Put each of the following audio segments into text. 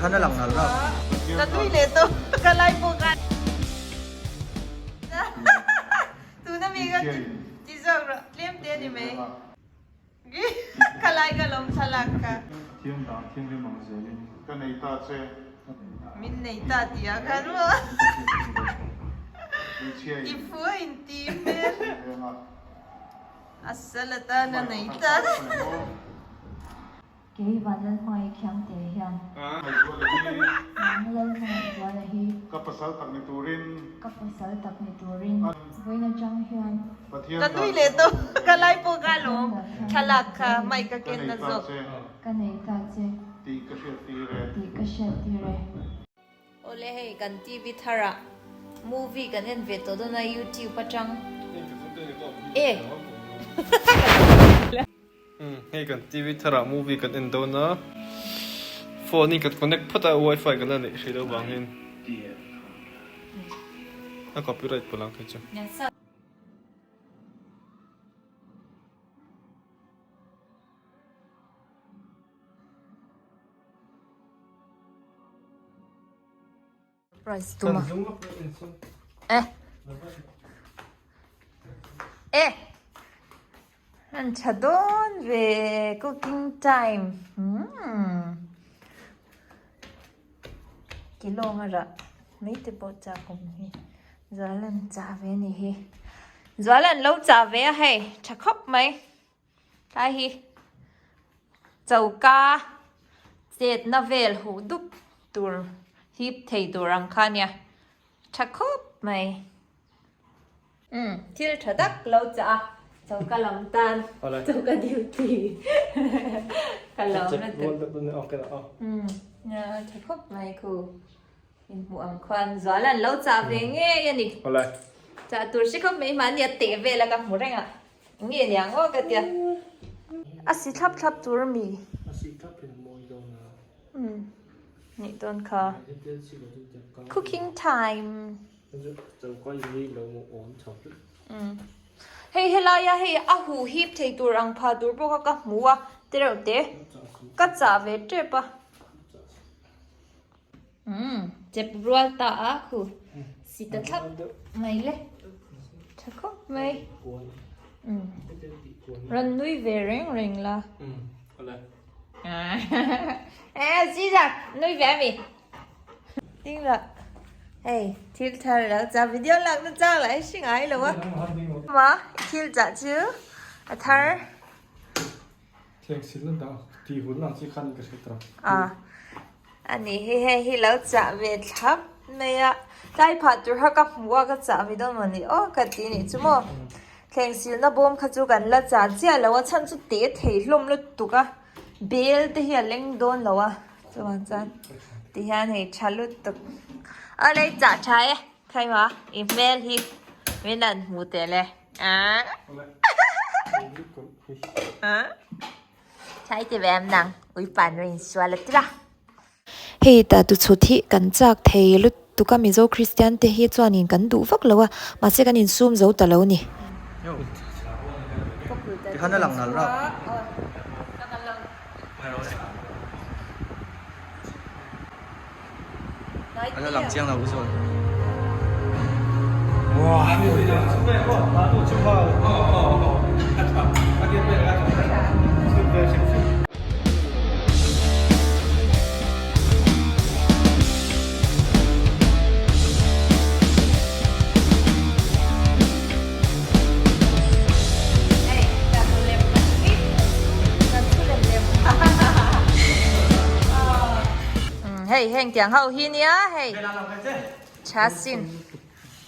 Tikhan a lang nal rap. Ka nui leh tawh ka lai pawh khan tuna mi ka ti zawk rawh tlem te ni mai ka lai ka lawm thlalak kha. Thiam dan thianghlim ang zelin. Ka nei ta che. Min nei ta tih ah khan maw i phu a inti hmel. A sal atana nei ta. Kei Vanlalhmangaih Khiangte hian. Vanlalhmangaihzuala hi. Ka pasal tak ni turin. Ka pasal tak ni turin. Vawiin atang hian. Ka nui leh tawh ka lai pawh ka lawm thlalak kha mic a ken na zawk. Ka nei ta che. Tih ka hriat tir e. Tih ka hriat tir e. Awle hei kan TV thar ah movie kan en ve tawh dawn a youtube atang e. Hei kan TV thar ah movie kan en dawn a phone in kan connect phawt a wifi kan la neih hrih loh vangin a copyright pawh lang thei chu. Price tuma. Eh. Eh. An tha dawn ve cooking time. Hmm. Kilo nga ra. Mai te pawh chak awm hi. Zualan cha ve ni hi. Zualan lo cha ve a hei. Tha khawp mai. Tlai hi choka chetna vel huh dup tur hip thei tur ang kha ania tha khawp mai umm thil tha tak lo chah a choka lam tan choka duty ka lo na tur umm tha khawp mai khu inhmuh ang khuan zual an lo chah ve ngei ani chah tur si khawp mai mahni a teh vel a ka hmu reng a. Nge niang aw ka tia. A si thlap thlap tur mi. A si thlap in mawi dawn a. Umm nih dawn kha. Cooking time. Umm hei helai a hei a huh hip thei tur ang pha tur pawh kha ka hmu a tereuh te ka chah ve tep a. Umm chep rual ta a khu si ta thlap mai le tha khawp mai umm rawn nui ve reng reng la e chi zak nui ve ami ding la hei thil thar lo cha video lak na chang la hei hring ai lo a ma thil chah chu a thar. Thleng sil na dah tih hun ang chi khan ka hre ta. A ani hi hei hi lo chah ve thlap mai a tlai phah tur kha ka hmu a ka chah ve dawn mawni aw ka ti nih chu maw thleng sil na bawm kha chu kan la chah chiah lo a chhan chu te thei hlawm lutuk a bel te hi a leng dawn lo a chuvang chuan tihian hei tha lutuk a lei chah tha e khaima i hmel hi min han hmu tel e. Chai ti ve em nang ui pan rin sual a tira. Hei ta tu chhut hi kan chak thei lutuk a Mizo Kristian te hi chuanin kan duh vak lo a mahse kan insum zo ta lo ni. Tikhan a lang nal rap. A la lang chiang lo u zawn. Hei heng tiang ho hi nia hei tha sin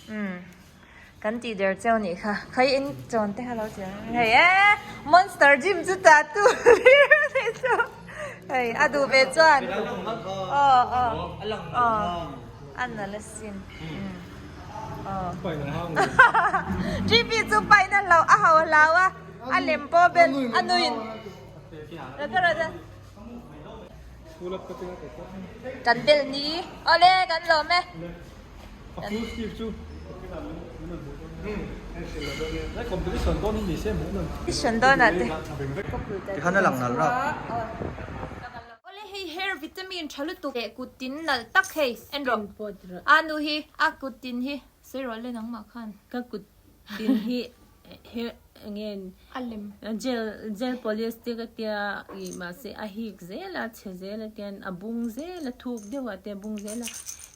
umm kan tih der cheu nih kha khai in chawn te kha lo ti ang hei e monster gym chu tattoo hlir chu hei a duh ve chuan aw aw aw a nalh asin umm aw G P chu paih na hlauh a ho hlau a a lem pawh bel a nuin. Kan bel ni awle kan lawm e. Competition dawn ah te. Tikhan a lang nal rap. Awle hei hair vit. vitamin tha lutuk leh kut tin nalh tak hei en rawh a nu hi a kut tin hi sawi rawh le nangmah khan. Ka kut tin hi he nge a lem gel gel polish te ka tia ih mahse a hik zel a chhe zel a tian a bung zel a thuk deuh ah te a bung zel a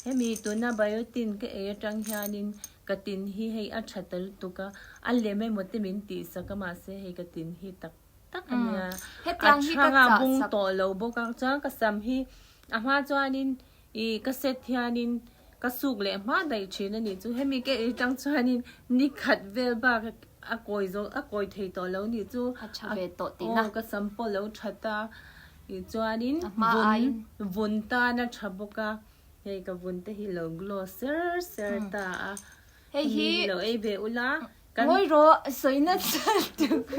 hemi tuna biotin ka ei atang hianin ka tin hi hei a tha ta lutuk a a lem emaw te min tih sak a mahse hei ka tin hi tak tak a nia a chhang a bung tawh lo bawk a chuan ka sam hi a hma chuanin Ih ka set hianin ka suk leh hma daih thin a nih chu. Hemi ka ei tang chuanin ni khat vel bak a kawi zawh a kawi thei tawh lo nih chu. A tha ve tawh tihna. Aw ka sam pawh lo that a. Ih chuanin A hma aiin. Vun vun tan a tha bawk a. Hei ka vun te hi lo glow ser ser ta a. Hei hi. Hemi hi lo ei ve ula. Kan. Ngawi rawh, sawi nasa tuk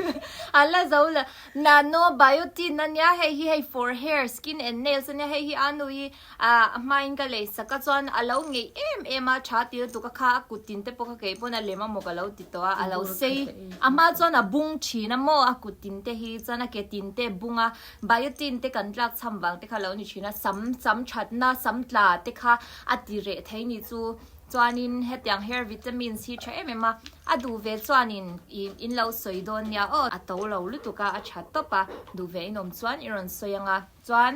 a la zo la. Nano biotin a nia, hei hi hei for hair, skin and nails a nia, hei hi a nu hi ah a hmain ka lei sak a chuan a lo ngeih em em a, tha ti lutuk a kha a kut tin te pawh kha kei pawn a lem amaw ka lo ti tawh a, a lo sei a hma chuan a bung thin a maw a kut tin te hi chuan a ke tin te bung a, biotin te kan tlak chham vang te kha a lo ni thin a, sam sam thatna sam tla te kha a ti reh thei ni chu. Chuanin hetiang hair vitamins hi tha em em a, a duh ve chuanin ih in lo sawi dawn nia aw, a to lo lutuk a, a tha tawp a, duh ve inawm chuan i rawn sawi ang a, chuan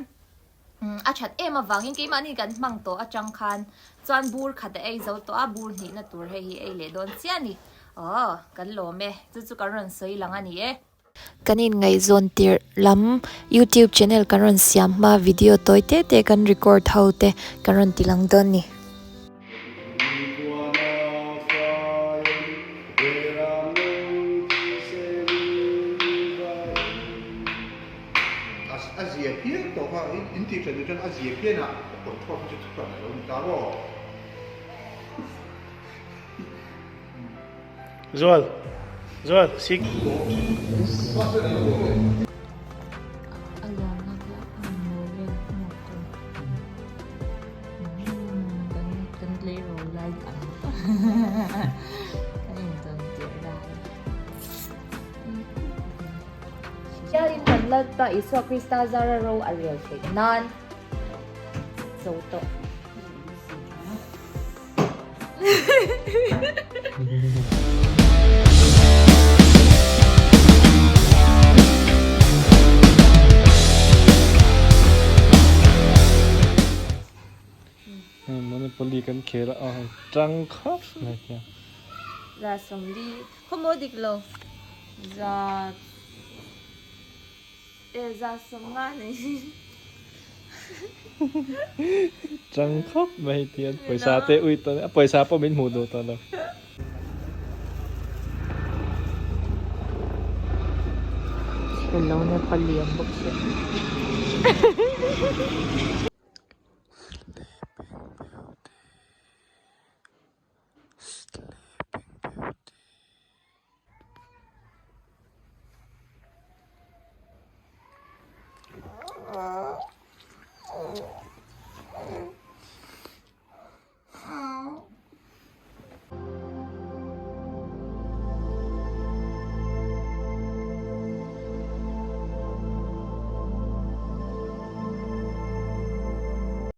a that em avangin keimahni kan hmang tawh atang khan chuan bur khat a ei zo tawh a, bur hnihna tur hei hi ei leh dawn chiah a ni, aw kan lawm e, chu chu kan rawn sawi lang a ni e. Kan inngaihzawn tirh lam YouTube channel kan rawn siam hma video tawi te te kan record ho te kan rawn ti lang dawn ni. Zual. Zual. Sik. A lianna kha a mawi vel hmuh tur kan kan tleirawl lai ang kan intawn tirh lai Hianin kan Lalpa Isua Krista zara ro a rel theih nan zo tawh. Hei Monopoly kan khel a hei tang khawp mai hian. Za sawmli khawmaw dik lo za E za sawm nga nei. Chang khawp mai tian pawisa te ui tawh a pawisa pawh min hmuh duh tawh lo. Chhelo na palian bawk sia.